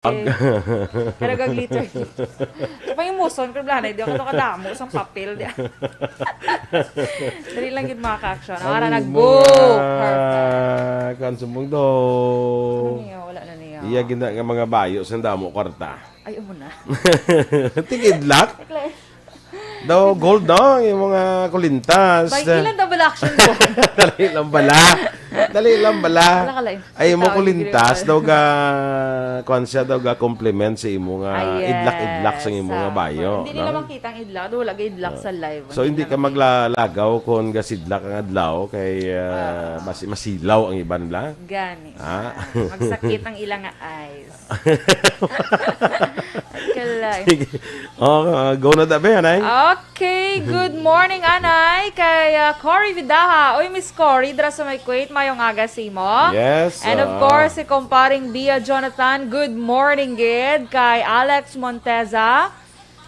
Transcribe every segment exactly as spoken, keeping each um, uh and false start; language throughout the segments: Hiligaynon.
Ag- Pero ga-glitter. Sa pangimuson, karblanay, di ako to kadamo sa papel. Di. Dali lang yun, mga ka-action. Ang Ara na, Ang go! mga Perfect. Kan sumbong do. Ano niya? Wala na niya. Iya gina nga mga bayo sa damo kwarta. Ay, una. Tigidlak. Daw gold, no? Yung mga kulintas. Bay, ilan double action ko? Dali lang bala. Dali lang bala. Wala ka lang. Ay, mo Tawag kulintas yung daw ga kuan siya daw ga compliment sa imo nga Ah, yes. idlak-idlak sa imo nga Ah, bayo, hindi nila no? Makita ang idlak. Daw wala ga idlak sa live. So hindi ka maglalagaw kung gasidlak ang adlaw kay ah, basi masilaw ang iban bla. Gani. Ah. Magsakit ang ilang nga eyes. Kalay. Sige. Oh, ah, go na dabe, anay. Okay, good morning, anay. Kay ah, Cory Vidaha. Uy, Miss Cory, dira sa may Kuwait, mayong aga sa imo. Yes. And of ah, course, si Komparing Bia Jonathan. Good morning, gid. Kay Alex Monteza.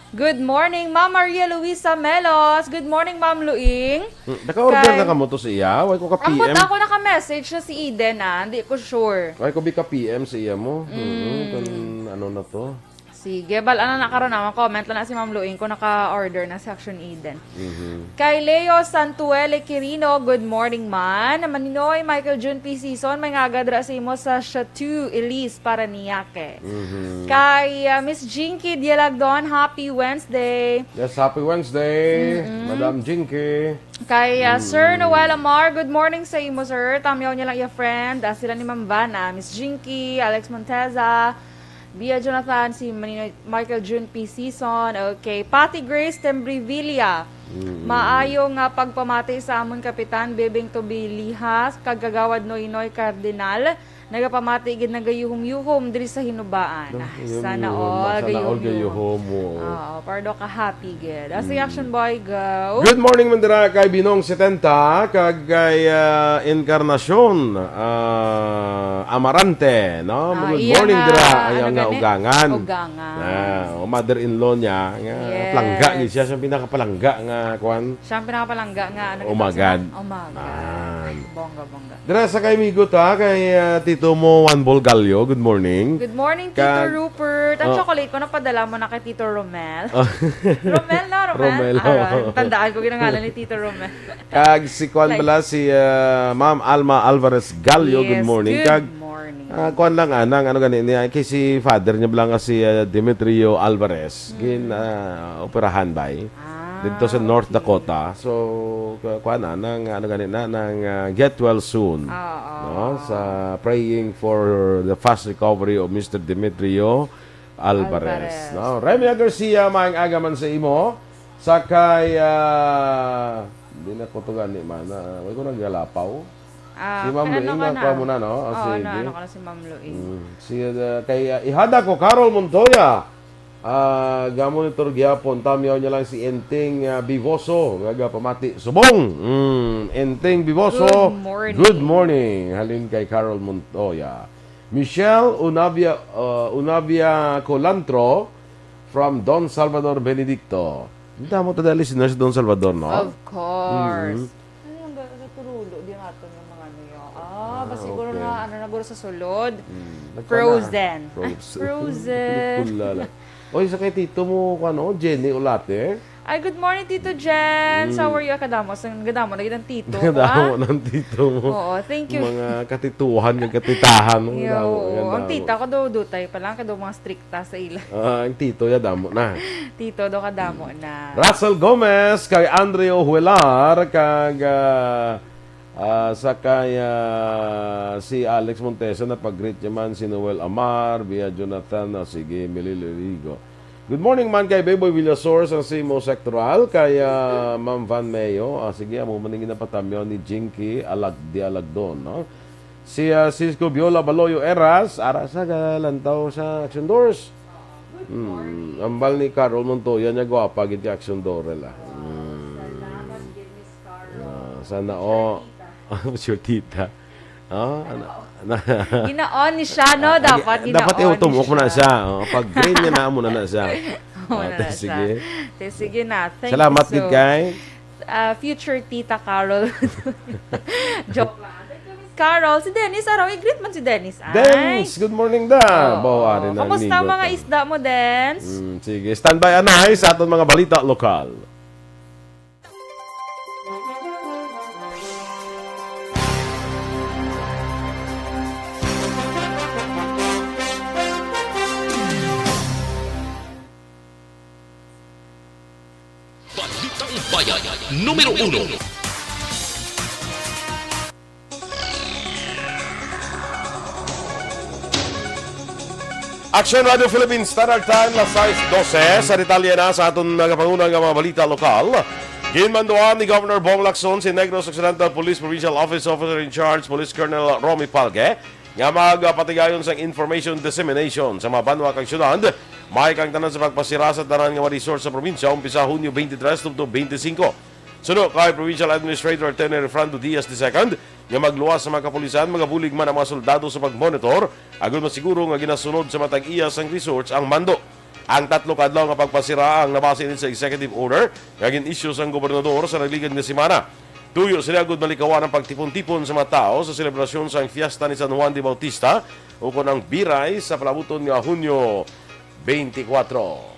Good morning, Ma'am Maria Luisa Melos. Good morning, Ma'am Luing. Hmm, naka-order Kay- na kamo to sa iya? Why ko ka Ang P M? Ako naka-message na si Eden, ah. Hindi ko sure. Why ko bi ka P M sa iya mo? Hmm, kan ano na to? Sige, bal, ano na karon na, comment lang na si Ma'am Luing kung naka-order na sa Action Eden. Mhm. Kay Leo Santuele Quirino, good morning man. Maninoy, Michael June P. Season, may nga agadra sa imo sa Chateau Elise, Parañaque. Mhm. Kay ah, Miss Jinky Dialagdon, happy Wednesday. Yes, happy Wednesday, Madam Jinky. Kay ah, Sir Noel Amar, good morning sa imo, sir. Tamyaw niya lang iya friend. Ah, sila ni Ma'am Van, ah, Miss Jinky, Alex Monteza, Bia Jonathan, si Maninoy, Michael June P. Season. Okay. Patty Grace Tembrevilla. Mm. Maayo nga pagpamati sa amon Kapitan Bebeng Tobilihas kag Kagawad Noynoy Cardinal. Nagapamati gid, nagayuhom-yuhom diri sa Hinubaan. Ah, Yun, sana yun. all Sana all gayuhom-yuhom. gayuhom mo. Oo, para daw ka-happy gid. Ah, si Action Boy, go. Good morning, Mandira, kay Binong setenta, kag kay ah, Encarnacion ah, Amarante, no? Ah, Good iya morning, nga, dira. ano Ayaw nga gani? Ugangan. Ugangan. Ah, o mother-in-law niya, nga Yes. palangga gid siya, siya ang pinakapalangga nga, kwan, Siya ang pinakapalangga nga, ano, Umagad. Umagad. Ah. Bongga, bongga. Dira sa kay migo ta, kay ah, Tito mo Juan Bolgallo, good morning. Good morning, Tito Kag- Rupert. Ang Oh. Chocolate ko, napadala mo na kay Tito Romel. Oh. Romel, no? Romel? Romel. Ah, tandaan ko ginangalan ni Tito Romel. Kag si Kwan Like- bala, si ah, Ma'am Alma Alvarez Gallo, good Yes, morning. Good Kag morning. ah, kwan lang, anang, ano gani niya, kay si father niya bala nga si ah, Demetrio Alvarez, gin ah, operahan ba eh? Ah, Dito sa North okay. Dakota. So, ka- kwan na, nang, ano gani na, nang ah, get well soon. Oo. No? Sa praying for the fast recovery of Mister Demetrio Alvarez. Alvarez. No? Remia Garcia, maayong aga man sa imo. Sa kay, ah, hindi na ko to gani man. Ah, wala ko naggalapaw. Ah, Si Ma'am kay Luing ano ka na, na? kuha mo na, no? Ah, Oo, sige. na, ano ka na si Ma'am Luing? Mm. Si, uh, kay uh, ihada ko, Carol Montoya. Ah, gamo ni Turgiapon, tamyaw niya lang si Enteng uh, Bivoso, gaga pamati. Subong! Mm, Enteng Bivoso, Good morning. Good morning. Halin kay Carol Montoya. Michelle Unavia, uh, Unavia Colantro from Don Salvador Benedicto. Ang damo ta dali listeners Don Salvador, no? Of course. Mm. Ano yung ga- gaturulo di natin yung mga ano yun? Ah, Ah, ba siguro okay. Na ano na guro sa sulod? Mm, nagpana- Frozen. Frozen. Frozen. Kulala. Oy, sa kay tito mo, ano, Jenny Olate? Ay, good morning, Tito Jens. Mm. How are you? Kadamo, sa gadamo na gid ang tito. Kadamo Ah? ng tito mo. Oo, thank you. Mga katituhan, ng katitahan mo. Yo, Kadamo, oo. Ang kadamo. Tita ko daw dutay pa lang, kay daw mga strikta sa ila. Ah, ang tito, ya damo na. Tito daw kadamo na. Russell Gomez, kay Andreo Huelar, kag ah, ah, sa kay ah, si Alex Montesa, napag-greet niya man si Noel Amar, via Jonathan, ah, sige, Melil Irigo. Good morning man kay Beboy Villasor sa Simo Sectoral, kay ah, Ma'am Van Mayo. Ah, sige, amo man ang ginapatamyaw ni Jinky Alag, di Alagdon, no? Si ah, Cisco Viola Baloyo Eras, ara sa galantaw sa Action Doors. Hmm, ambal ni Carol Montoya niya gwapa gid ka Action Doors la. Hmm. Ah, sana o. Sure tita. Oh, ano? Gina-on ni siya, no? Dapat gina-on Dapat iutumok mo na siya. Siya. Oh, pag green niya na mo na na siya. Oo, Ah, na siya. sige. Te, sige na. Thank Salamat you gid so kay Ah, future Tita Carol. Joke lang. Thank you, Miss Carol, si Dennis, araw, i-greet man si Dennis. Ay. Dennis, good morning da. Oo. Bawa rin ang Kamusta ang ligo mga ko. Isda mo, Dennis? Mm, sige, standby anay sa aton mga balita lokal. Balitang Bayan numero uno. Action Radio Philippines Standard Time, las sais dose. Sa detalye na sa aton nagapangunang nga mga balita lokal, ginmanduan ni Governor Bong Lacson si Negros Occidental Police Provincial Office Officer in Charge Police Colonel Romy Palge nga magapatigayon sang information dissemination sa mga banwa kag syudad, may kang tanan sa pagpasira sa tanan nga mga resort sa probinsya umpisa Hunyo twenty-three tubtob twenty-five. Suno kay Provincial Administrator Attorney Refrando Diaz the second, nga magluwas sa mga kapulisan, magabulig man ang mga soldado sa pagmonitor agud masiguro nga ginasunod sa matag-iya sang resorts ang mando. Ang tatlo ka adlaw nga pagpasira ang nabase ini sa executive order nga gin-issue sang gobernador sa nagligad nga semana. Tuyo sila agud malikawan ang pagtipon-tipon sa mga tawo sa selebrasyon sang Fiesta ni San Juan de Bautista ukon ang Biray sa palabuton nga Hunyo twenty-four.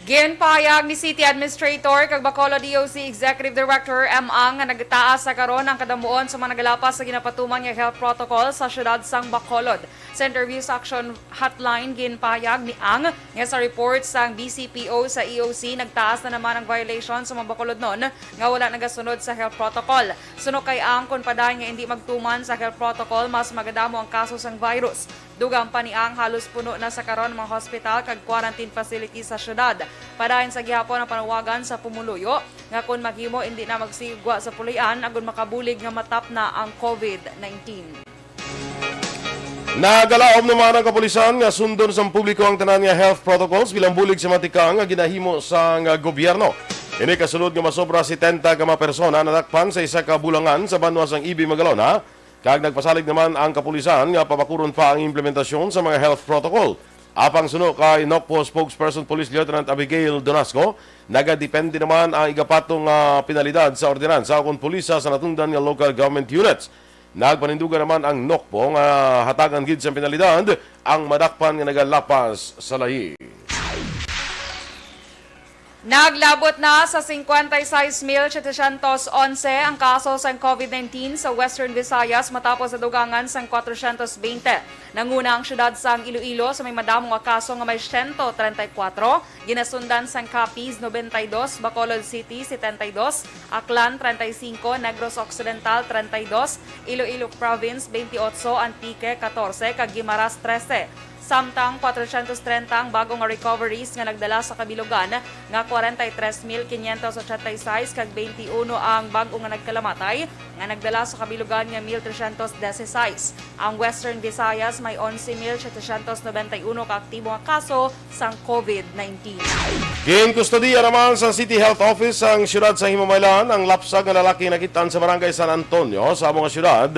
Ginpahayag ni City Administrator kag Bacolod D O C Executive Director M. Ang nga nagtaas sa karon ang kadamuon sa mga nagalapas sa ginapatuman nga health protocol sa siyudad sang Bacolod. Sa interview sa Action Hotline, ginpahayag ni Ang nga sa report sang B C P O sa E O C, nagtaas na naman ang violation sa mga Bacolodnon nga wala nagasunod sa health protocol. Suno kay Ang, kun padayon nga hindi magtuman sa health protocol, mas magadamo ang kaso sang virus. Dugang pa ni Ang, halos puno na sa karon ang mga hospital kag quarantine facility sa syudad. Padayon sa gihapon ang panawagan sa pumuluyo nga kun maghimo, hindi na magsigwa sa puloy-an agud makabulig nga matapna ang COVID nineteen. Nagalaom naman ang kapulisan nga sundon sang publiko ang tanan nga health protocols bilang bulig sa matikang nga ginahimo sang gobyerno. Ini kasunod nga masobra setenta ka mga persona nadakpan sa isa ka bulangan sa banwa sang Ibi, Magalona, kag nagpasalig naman ang kapulisan nga pabakuron pa ang implementasyon sa mga health protocol. Apang suno kay NOCPO spokesperson Police Lieutenant Abigail Donasco, nagadepende naman ang igapatong nga penalidad sa ordinansa kon pulisa sa natungdan nga local government units. Nagpanindugan naman ang NOCPO nga hatagan gid sang penalidad ang madakpan nga nagalapas sa layi. Naglabot na sa cincuenta y seis mil setecientos once ang kaso sang COVID nineteen sa Western Visayas matapos nadugangan sang cuatrocientos veinte. Nanguna ang siyudad sang Iloilo sa may madamo nga kaso nga may ciento treinta y cuatro, ginasundan sang Capiz, noventa y dos, Bacolod City, setenta y dos, Aklan, treinta y cinco, Negros Occidental, treinta y dos, Iloilo Province, veintiocho, Antique, catorce, kag Guimaras, trese. Samtang cuatrocientos treinta ang bago nga recoveries nga nagdala sa kabilugan nga cuarenta y tres mil quinientos ochenta y seis kag veintiuno ang bago nga nagkalamatay nga nagdala sa kabilugan nga mil trescientos dieciséis. Ang Western Visayas may onse mil setecientos noventa y uno ka aktibo nga kaso sang COVID nineteen. Ginkustodiya naman sa City Health Office sang siyudad sa Himamaylan ang lapsag nga lalaki nakit-an sa Barangay San Antonio sa amo nga siyudad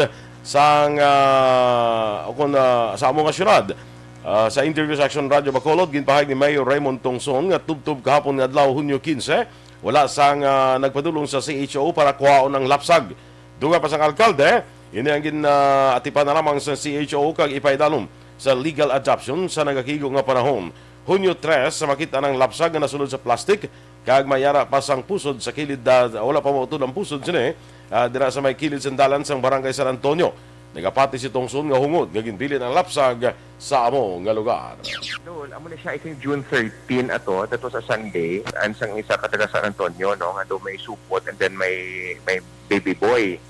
sang, ah, o kun, ah, sa amo nga siyudad. Ah, sa interview sa Action Radio Bacolod, ginpahayag ni Mayor Raymond Tongson nga tubtob kahapon nga adlaw, Hunyo quince, wala sang, ah, nagpadulong sa C H O para kuhaon ang lapsag. Dugang pa sang alkalde, ini ang gin-, ah, atipan na lamang sa C H O kag ipaidalom sa legal adoption sa nagakigo nga panahon. Hunyo tres sa makita ang lapsag nga nasulod sa plastic kag may ara pa sang pusod sa kilid, ah, wala pa mautod ang pusod sini, ah, dira sa may kilid sang dalan sang Barangay San Antonio. Nagapati si Tongson nga hungod nga ginbilin ang lapsag sa amo nga lugar. Noon, amo na siya, I think, June thirteen ato. That was a Sunday. And sang isa ka taga San Antonio, no, nga daw may supot and then may may baby boy.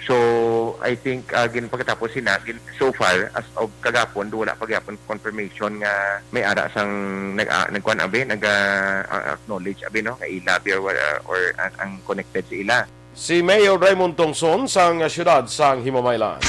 So, I think, ah, gin pagkatapos sina, gin, so far, as of kagapon, do wala pa gyapon confirmation nga may ara sang nag, ah, nagkuan abi, nag, ah, ah, acknowledge abi, no, nga ila abi or, or, ah, or ang, ang connected sa ila. Si Mayor Raymond Tongson sang siyudad sang Himamaylan.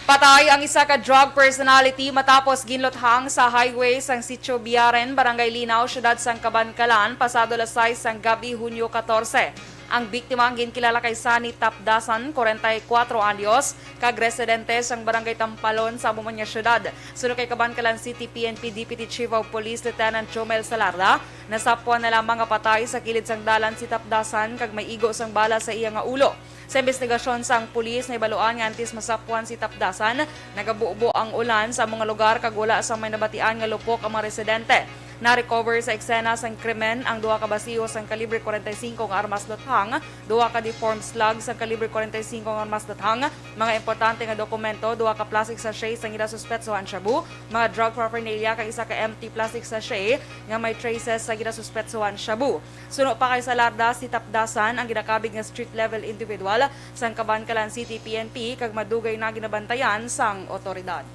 Patay ang isa ka drug personality matapos ginluthang sa highway sang Sitio Biaren, Barangay Linaw, siyudad sang Kabankalan, pasado las sais sang gab-i, Hunyo katorse. Ang biktima ang ginkilala kay Sunny Tapdasan, kwarenta y kuwatro anyos, kag residente sang Barangay Tampalon sa amo man nga siyudad. Suno kay Kabankalan City P N P Deputy Chief of Police Lieutenant Jomel Salarda, nasapwan na lamang nga patay sa kilid sang dalan si Tapdasan kag may igo sang bala sa iya nga ulo. Sa imbestigasyon sang pulis, nahibaluan nga antes masapwan si Tapdasan, nagabubo ang ulan sa mga lugar kag wala sang may nabatian nga lupok ang mga residente. Na-recover sa eksena sang krimen ang duha ka basiyo sang kalibre forty-five nga armas luthang, duha ka deformed slug sang kalibre forty-five nga armas luthang, mga importante nga dokumento, duha ka plastic sachet sang ginasuspetsohan shabu, mga drug paraphernalia kag isa ka empty plastic sachet nga may traces sa ginasuspetsohan shabu. Suno pa kay Salarda, si Tapdasan ang ginakabig nga street level individual sang Kabankalan City P N P kag madugay na ginabantayan sang otoridad.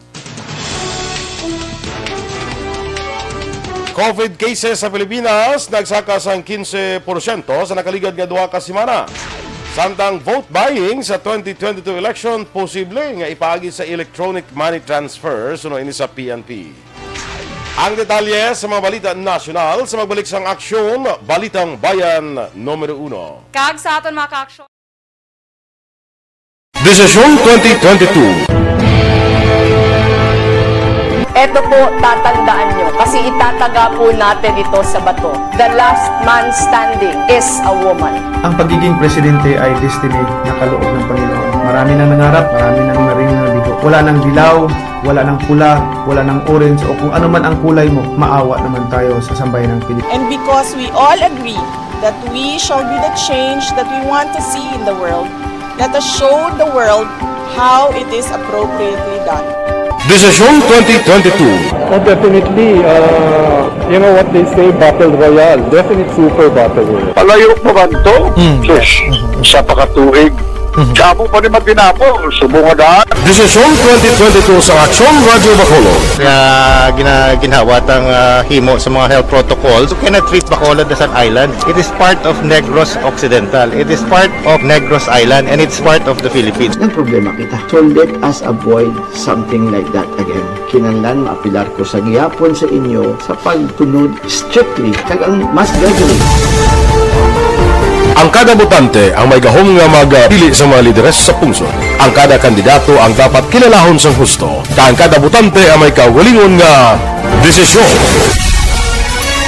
COVID cases sa Pilipinas nagsaka sang quince porsyento sa nakaligad nga duha ka semana. Samtang vote buying sa twenty twenty-two election posible nga ipaagi sa electronic money transfer, suno ini sa P N P. Ang detalye sa mga balita nasyonal sa magbalik sang Aksyon, Balitang Bayan numero uno. Kag sa aton mga kaaksyon. Desisyon twenty twenty-two. Eto po, tatandaan nyo, kasi itataga po natin ito sa bato. The last man standing is a woman. Ang pagiging presidente ay destiny na kaloob ng Panginoon. Marami nang nangarap, marami nang naring nabigo. Wala nang dilaw, wala nang pula, wala nang orange, o kung ano man ang kulay mo, maawa naman tayo sa sambayan ng Pilipinas. And because we all agree that we shall be the change that we want to see in the world, let us show the world how it is appropriately done. Desisyon twenty twenty-two. Oh, definitely. Uh, you know what they say, battle royale. Definite super battle royale. Palayo pa man to? Mm. Sus, mm-hmm. Sa pakatuig. Mm-hmm. Damo pa ni magdinapo, subong nga daan. Desisyon twenty twenty-two sa Aksyon Radyo Bacolod. Nga gina, ginhawat ang uh, himo sa mga health protocols. You cannot treat Bacolod as an island. It is part of Negros Occidental. It is part of Negros Island and it's part of the Philippines. Nagproblema kita. So let us avoid something like that again. Kinahanglan maapilar ko sa gihapon sa inyo sa pagtunod strictly kag ang mas gathering. Ang kada botante ang may gahom nga magpili sa mga lideres sa pungsod. Ang kada kandidato ang dapat kilalahon sang husto, kag ang kada botante ang may kaugalingon nga desisyon.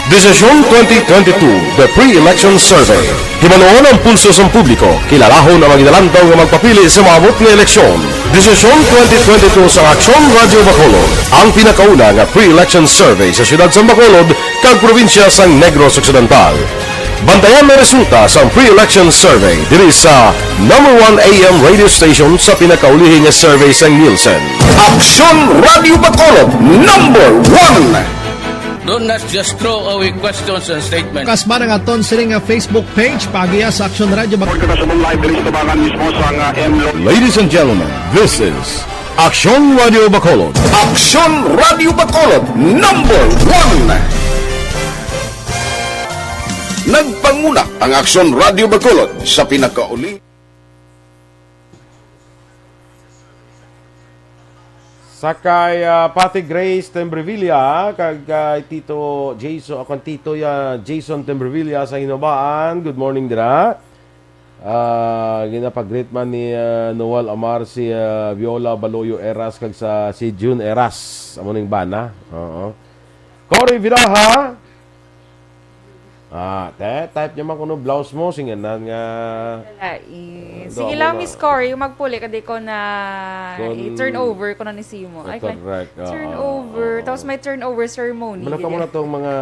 Desisyon twenty twenty-two, The Pre-Election Survey. Himanuon ang pulso sang publiko, kilalahon ang mga ginalantaw nga magpapili sa maabot nga eleksyon. Desisyon twenty twenty-two sa Aksyon Radyo Bacolod, ang pinakauna nga pre-election survey sa siyudad sang Bacolod kag probinsya sang Negros Occidental. Bantayan ang resulta sang pre-election survey diri sa number one A M radio station sa pinakaulihi nga survey sang Nielsen. Aksyon Radyo Bacolod, number one! Don't not just throw away questions and statements. Kasba nga aton sini nga Facebook page, paagiha sa Aksyon Radyo Bacolod. Pagkakasabong live diri sa tabangan mismo sa nga M Lo. Ladies and gentlemen, this is Aksyon Radyo Bacolod. Aksyon Radyo Bacolod, number one. Nagpanguna ang Aksyon Radyo Bacolod sa pinakauli. Sa kay ah, Pati Grace Tembrevilla kag kay Tito Jason, akon Tito ya Jason Tembrevilla sa Hinabaan. Good morning dira. Ah, ginapag-greet man ni ah, Noel Amar si ah, Viola Baloyo Eras kag sa si June Eras. Amo ning bana. Oo. Cory Viraha, Ah, te, type niya man kuno blouse mo, singanan nga. Wala, eh. Sige lang, Miss Cory, magpuli ka di ko na i-turn over ko na ni Simo. Ay, correct. Turn over. Tapos may turnover ceremony. Muna ka muna tong mga,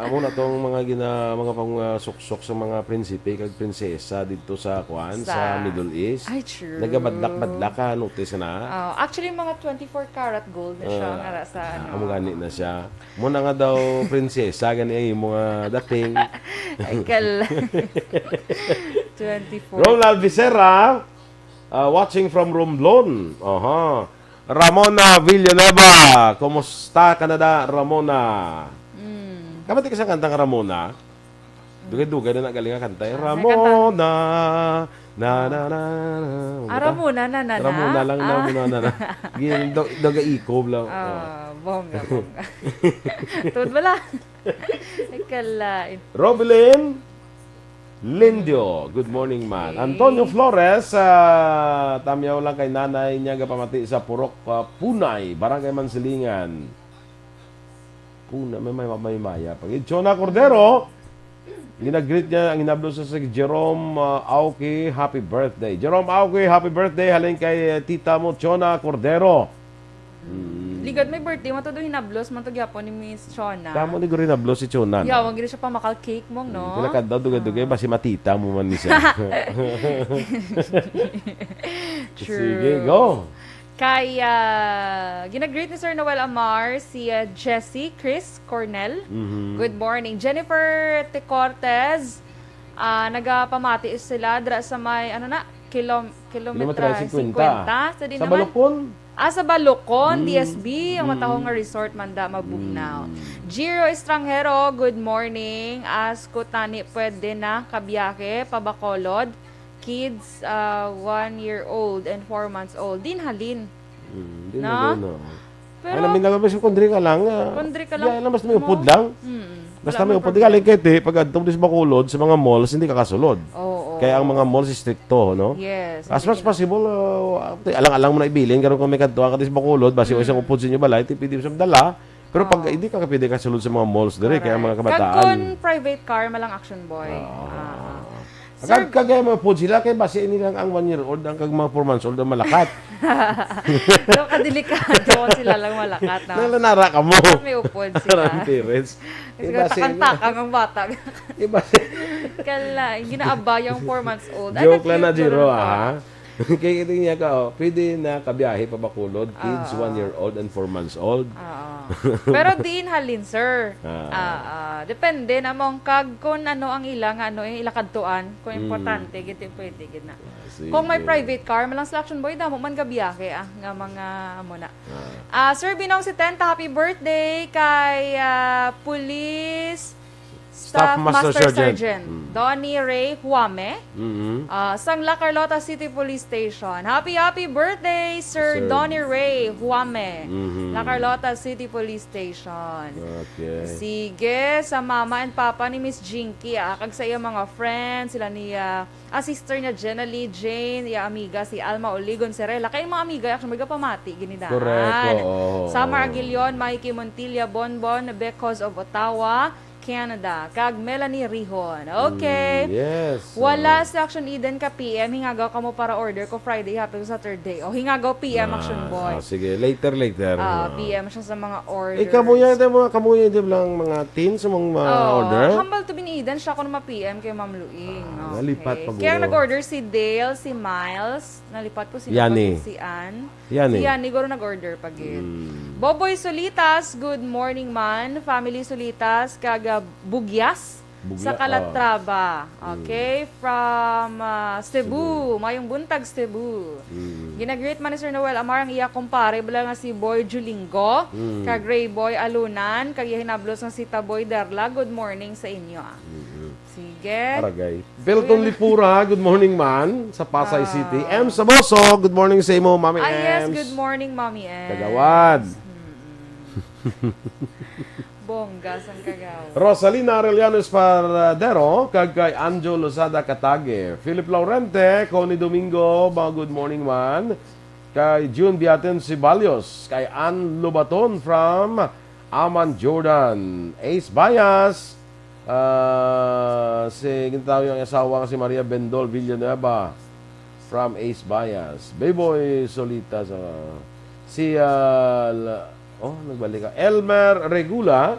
amo na tong mga gina, mga pang ah, suksok sa mga prinsipe kag prinsesa dito sa kuan, sa Sa- Middle East. Ay, true. Nagabadlak-badlak ka, notice na. Oh, actually, mga twenty-four karat gold na siya, Ah, nga ra sa, ano. Amo gani na siya. Mo na nga daw prinsesa gani ang imo nga dating. Ay, kal. Twenty-four. Ronald Becerra, ah, watching from Romblon. Aha. Ramona Villanueva, kumusta ka na da, Ramona? Mm. Kamati ka sa kantang Ramona? Dugay-dugay na nagaling nga kanta. Eh. Ramona, na, na, na, na. Ah, Ramona, na, na, na. Ramona lang, ah. Ramona, na, na. Gin, do, doga iko lang. Ah, oh. Bongga, bongga. Tuod wala. Ay, kalain. Robilin Lindio, good morning, man. Okay. Antonio Flores, uh, tamyaw lang kay nanay niya gapamati sa Purok uh, Punay, Barangay Mansilingan. Puna, may, may, may maya. Pag Chona Cordero, Ginagreet niya ang hinablos sa si Jerome, ah, Aoki, happy birthday. Jerome Aoki, happy birthday. Halin kay, eh, tita mo, Chona Cordero. Mm. Ligad may birthday, man to do hinablos, man to gyapon ni Miss Chona. Tamo ni Guri hinablos si Chona, no? Yawa, gid siya pamakal cake mong, no? Mm, pila ka daw, dugay-dugay, Ah. basi matita mo man ni siya. True. Sige, go. Kay, ah, ginagreet ni Sir Noel Amar si, ah, Jessie Chris Cornell. Mhm. Good morning. Jennifer Tecortes, ah, nagapamati sila dira sa may, ano na, kilom-, kilometra Kilometra singkwenta. singkwenta. Sa di Sa naman, Balukon? ah, sa Balukon, Mm. D S B, ang Mm. matahong nga resort, manda, mabugnaw. Mm. Giro Estranghero, good morning. Ask ko tani, pwede na kabiyahe pa Bacolod? Kids, ah, one year old and four months old. Din halin. Mm, di Na? na doon, no. Pero Ay, namin lang, basta kung diri ka lang, ah, Kung diri ka lang, di, alam, basta may mo- upod lang. Mm. Basta Wala may may upod, problema. Galing kay ti, pag adto mo sa Bacolod, sa mga malls, hindi ka kasulod. Oo. Kaya ang mga malls, stricto, no? Yes, As hindi much na. possible, ah, alang-alang mo na ibilin, karon kung may kadto ka sa Bacolod, basi o isang Mm. upod sa inyo balay, ti pwede mo sa dala. Pero pag Oo. hindi ka pwede kasulod sa mga malls diri, kaya ang mga Correct. Kag kabataan. Kung private car, malang action boy. Oo. Ah, ah. Sir, Kag, kagaya mga upod sila, kay basi ini lang ang one year old, ang kag mga four months old ang malakat. Daw kadelikado kung sila lang malakat, no? Nalanara ka mo. May upod sila. Parang parents. Kasi Iba si takang-takang ang bata. Iba si Kala, ginaabay ang four months old. Ay, Joke lang na, na-cute, Jiro, pero ah. Kay ito niya ka, oh, pwede na kabiyahe pa Bacolod, kids, Oo. one year old and four months old. Oo. Pero diin halin, sir? Ah. Ah, ah. Depende namang kag kung ano ang ila nga, ano, yung ila kadtuan, kung Mm. importante, gid, pwede, gid na. Ah, sige. Kung may private car, malang sila action boy, damo man gabiyahe, ah, nga mga, amo na. Ah. Ah, Sir Binong Setenta, happy birthday kay, ah, Police Staff Staff Master Master Sergeant. Sergeant Mm. Donnie Ray Huame, Mm-hmm. ah, sang La Carlota City Police Station. Happy, happy birthday, Sir Sir. Donnie Ray Huame, Mm-hmm. La Carlota City Police Station. Okay. Sige, sa mama and papa ni Miss Jinky, ah, kag sa iyang mga friends, sila ni, ah, ah, sister niya, Jenna Lee, Jane, iya amiga, si Alma Oligon Serela. Kay mga amiga, actually, may kapamati, ginidahan. Correct, oo, Summer oo. Aguilion, Mikey Montilla, Bonbon, Becos of Ottawa, Canada, kag Melanie Rihon. Okay. Mm, yes, Wala oo. si Action Eden ka P M, hingagaw ka mo para order ko Friday, hapit ko Saturday. O, hingagaw P M, Ah, Action Boy. ah, sige, later, later. Ah, Oo. P M siya sa mga orders. Eh, kamuya, ito mga kamuya, di ba lang mga teens, mga Oo. order? Humble to be ni Eden, siya ko na ma-P M kay Ma'am Luing. Ah, Okay. nalipat pa Kaya gulo. nag-order si Dale, si Miles, nalipat po, sino Yani. pa gid si Ann? Yani. Si Yani, guro nag-order pa gid. Mm. Boboy Solitas, good morning man. Family Solitas, kag, ah, Bugyas Bugya-, sa Calatrava. ah. Mm. Okay, from, ah, Cebu. Cebu. Mayong buntag, Cebu. Mm. Ginagreet man ni Sir Noel Amar ang iya kumpare, bala nga si Boy Julingo, Mm. kag Ray Boy Alunan, kag iya hinablos nga si Taboy Darla. Good morning sa inyo, ah. Mm-mm. Sige. Aragay. Belton Kuya Lipura, good morning man, sa Pasay Ah. City. M Saboso, good morning sa imo, Mami Ah, yes, Ems. good morning, Mami Ems. Kagawad. Mm-mm. Bongga sang kagawad. Rosalina Arellano Esparradero, kag kay Anjo Lozada Katage. Philip Laurente, Connie Domingo, mga good morning man. Kay June Biaten Ceballos, kay Ann Lobaton from Amman, Jordan. Ace Bayas, ah, si, ginatawo yung asawa nga si Maria Bendol Villanueva from Ace Bayas. Bayboy Solitas, ah, si, ah, la-, oh, nagbalik ka. Elmer Regula,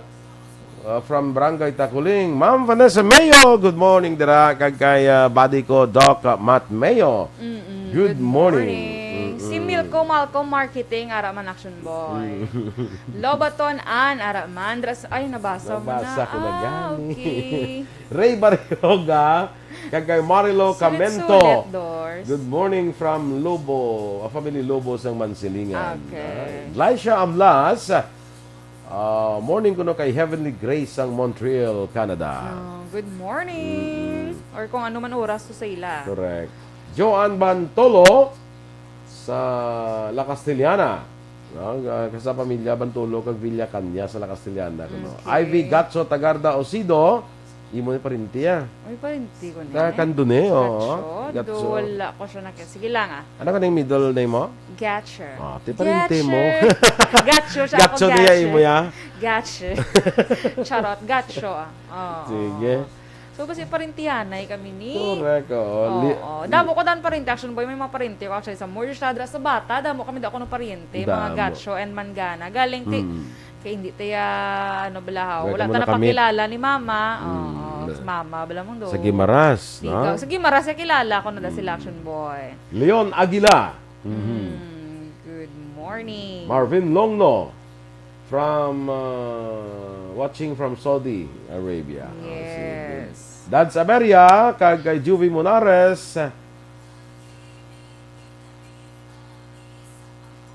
ah, from Barangay Taculing. Ma'am Vanessa Mayo, good morning, dira. Kag kay, ah, buddy ko, Doc, ah, Matt Mayo. Mm-mm. Good Good morning. morning. Mm-mm. Si Milko Malcolm Marketing, ara man, Action Boy. Mm. Lobaton Ann, ara man. Dras-, ay, nabasa mo na. Nabasa ko na Ah, gani. okay. Ray Barrioga, kag kay Marilo Sulit-sulit, Camento. Dors. Good morning from Lobo, a family Lobo sang Mansilingan. Okay. Ah, Glycia Ablas, ah, morning kuno kay Heavenly Grace sang Montreal, Canada. Oh, good morning. Mm-mm. Or kung ano man oras to sa ila. Correct. Joan Bantolo sa La Castellana. No? Ah, sa pamilya Bantolo kag Villa Caña sa La Castellana, kuno. Okay. Ivy Gatso Tagarda Osido, imo ni parinti, ah. Ay, parinti ko ni. Sa Candone, oo. Gatso? Gatso. Do, wala ko siya naki-, sige lang, ah. Ano ka ning middle name mo? Gatcher. Ah, ti parinti mo. Gatcher. Gatcho siya, ako Gatcho niya, Gatcher. imo ya? Gatcher. Charot, Gatcho, ah. Oo. Sige. So, basi parentihanay kami ni. Correct, oo. Oo. Li- Damo ko dan parente, Action Boy. May mga parente ko actually sa Moorish Ladra, sa Bata. Damo kami, da kuno parente, mga Damo. Gacho and Mangana. Galing ti-, Mm. kay hindi tiya, ano, bala, ha? Wala Wala ka ta mo nakamit. Napakilala ni Mama. Mm, Oo, na- si Mama, bala mong do. Sa Guimaras, no? Ikaw, sa Guimaras, ya kilala ko na da sila, Mm. Action Boy. Leon Aguila. Mhm. Mm, good morning. Marvin Longno from, uh, watching from Saudi Arabia. Oh, sige. Yes. Dads Aberia, kag kay Juvie Monares.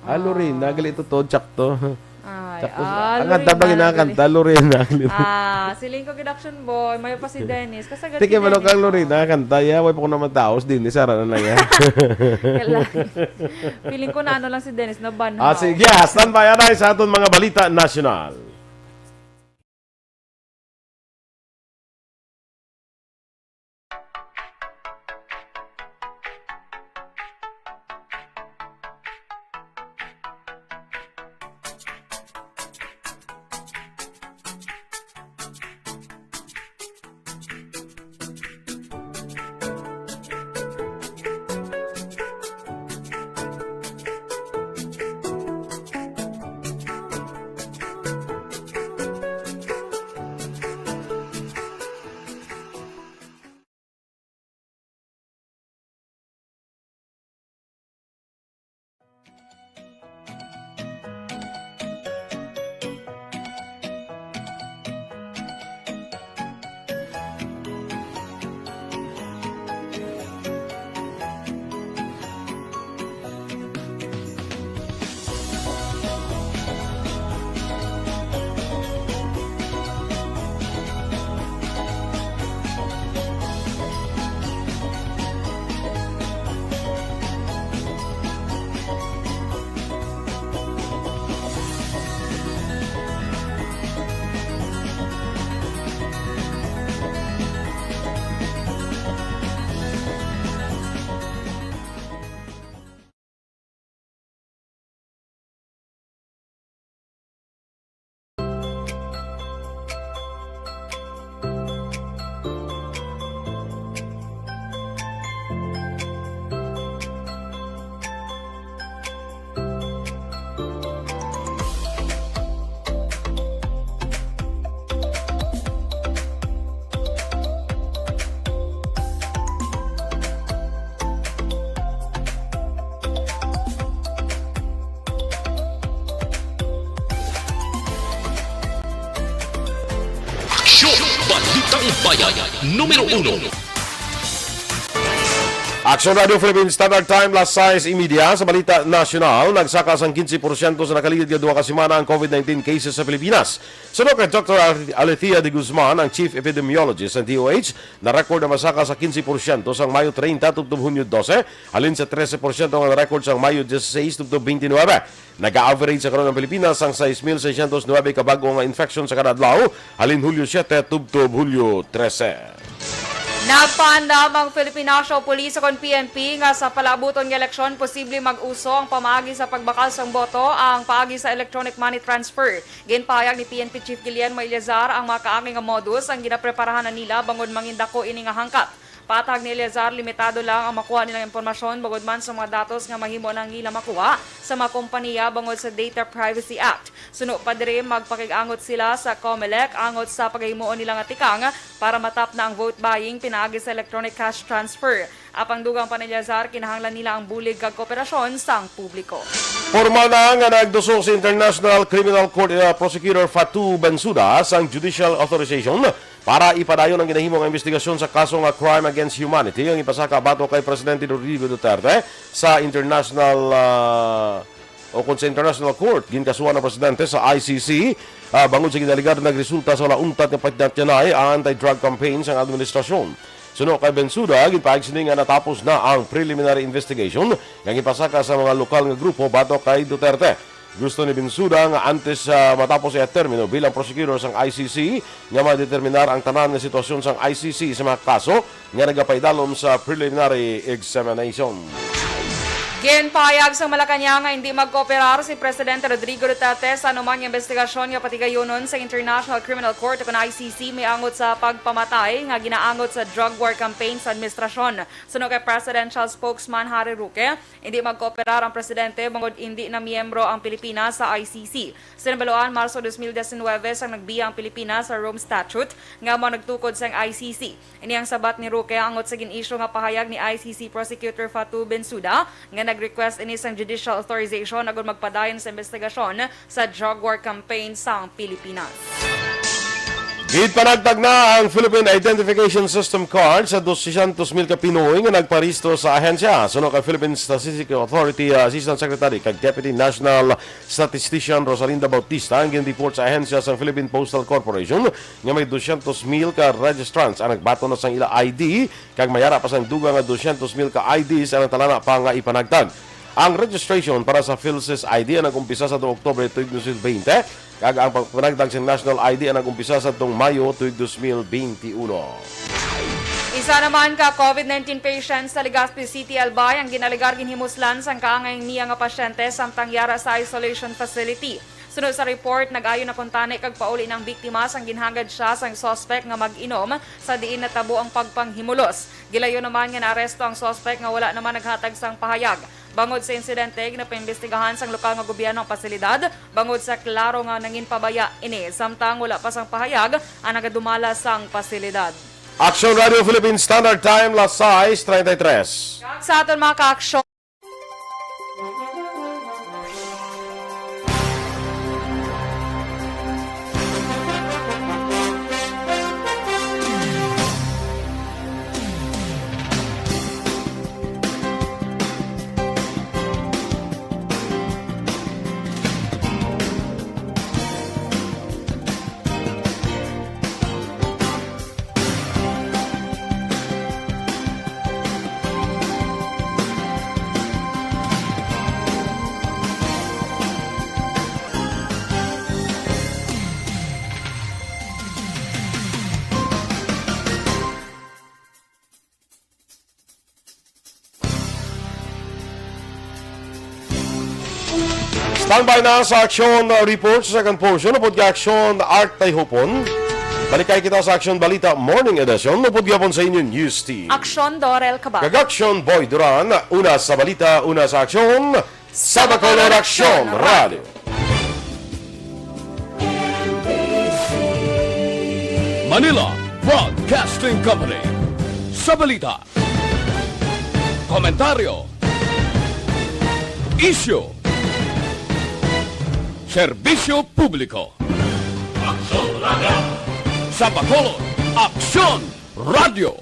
Ah, Lorena, gali to, to, tsakto. Ay, Tapos, ah, ang Lorena, ganda ba ginakanta, galing. Lorena? Ah, siling ko gid, Action Boy, may pa si Dennis. Kasagad Tiki, si mano Dennis, kang oh. Lorena, kanta ya, way pa ko naman taos din, ni Sara na lang ya. Kala-, feeling ko na ano lang si Dennis, na banhaw. Ah, sige, standby anay sa aton mga balita nasyonal. Aksyon! Balitang Bayan, numero uno. Aksyon Radio Philippine Standard Time, las sais y media. Sa balita nasyonal, nagsaka sang quince por ciento sa nakaligid nga duha ka semana ang COVID nineteen cases sa Pilipinas. Suno kay Doctor Al-, Alethea de Guzman, ang Chief Epidemiologist sa D O H, na-record ang masaka sa quince por ciento sang Mayo treinta tubtob Hunyo dose, halin sa trese por ciento nga na-record sang Mayo dieciséis tubtob twenty-nine. Nag-a-average sa karon ang Pilipinas sang sais mil seiscientos nuebe ka bag-o nga infection sa kada adlaw, halin Hulyo siete tubtob Hulyo trese. Nagpaandam ang Philippine National Police ukon P N P nga sa palaabuton nga eleksyon, posible mag-uso ang pamaagi sa pagbakal sang boto ang paagi sa electronic money transfer. Ginpahayag ni P N P Chief Guillermo Eleazar ang mga kaagi nga modus ang ginapreparahan na nila bangod mangin dako ini nga hangkat. Patag ni Eleazar, limitado lang ang makuha nilang impormasyon bangod man sa mga datos nga mahimo nang nila makuha sa mga kompanya bangod sa Data Privacy Act. Suno pa diri, magpakig-angot sila sa Comelec angot sa pagahimoon nila nga tikang para matapna ang vote buying pinaagi sa electronic cash transfer. Apang dugang pa ni Eleazar, kinahanglan nila ang bulig kag kooperasyon sang publiko. Pormal na nga nagdusong sa International Criminal Court, uh, Prosecutor Fatu Bensouda sang judicial authorization para ipadayon ang ginahimo nga investigasyon sa kaso nga crime against humanity ang ipasaka batok kay Presidente Rodrigo Duterte sa International, uh, o kon sa International Court. Ginkasuhan ang presidente sa I C C, ah, bangod sa ginalegar nagresulta sa wala untat nga patinatyanay ang anti-drug campaign sang administrasyon. Suno kay Bensouda, ginpahayag sini nga natapos na ang preliminary investigation nga ginpasaka sa mga lokal nga grupo batok kay Duterte. Gusto ni Bensouda nga antes, ah, matapos iya termino bilang prosecutor sang I C C, nga madeterminar ang tanan nga sitwasyon sang I C C sa mga kaso nga nagapaidalom sa preliminary examination. Ginpahayag sang Malacañang nga hindi magkooperar si Presidente Rodrigo Duterte sa anuman nga investigasyon nga patigayunon sa International Criminal Court, ukon I C C, may angot sa pagpamatay nga ginaangot sa drug war campaign sa administrasyon. Suno kay Presidential Spokesman Harry Roque, hindi magkooperar ang presidente bangod hindi na miyembro ang Pilipinas sa I C C. Sa nabaluan, Marso dos mil diecinuebe sang nagbiya ang Pilipinas sa Rome Statute nga amo ang nagtukod sang I C C. Ini ang sabat ni Roque angot sa gin-issue nga pahayag ni I C C Prosecutor Fatou Bensouda nga nag-request ini sang judicial authorization agud magpadayon sa investigasyon sa drug war campaign sang Pilipinas. Ginpanagtag na ang Philippine Identification System Card sa dusyentos mil ka Pinoy nga nagparehistro sa ahensya. Suno kay Philippine Statistical Authority, uh, Assistant Secretary kag Deputy National Statistician Rosalinda Bautista ang gin-report sa ahensya sang Philippine Postal Corporation nga may dusyentos mil ka registrants ang nagbaton na sang ila I D, kag may ara pa sang dugang nga dusyentos mil ka I Ds ang natalana pa nga ipanagtag. Ang registration para sa PhilSys I D ang nag-umpisa sa tuong Oktubre tuig dos mil bente, kag ang pagpanagtag sa National I D ang nag-umpisa sa tuong Mayo tuig dos mil bente uno. Isa naman ka COVID nineteen patient sa Legazpi City, Albay, ang ginalegar ginhimuslan sang kaangay niya nga pasyente samtang yara sa isolation facility. Suno sa report, nag-ayo na kuntani kag pauli na ang biktima sang ginhagad siya sang suspect nga mag-inom, sa diin natabo ang pagpanghimulos. Gilayon naman nga naaresto ang suspect nga wala naman naghatag sang pahayag. Bangod sa insidente, ginapaimbestigahan sang lokal nga gobyerno ang pasilidad bangod sa klaro nga nanginpabaya ini, samtang wala pa sang pahayag ang nagadumala sang pasilidad. Aksyon Radio Philippine Standard Time, las sais treinta y tres. Sa aton mga kaaksyon, Standby na sa Aksyon Report sa second portion upod kay Aksyon Art Tayhupon. Balikay kita sa Aksyon Balita Morning Edition upod gyapon sa inyo News Team. Aksyon Dorel Cabal. Kag Aksyon Boy Duran, una sa balita, una sa aksyon, sa Bacolod Aksyon Radio. Manila Broadcasting Company. Sa balita, komentaryo, isyu, serbisyo publiko. Aksyon Radio. Sa Bacolod, Aksyon Radio.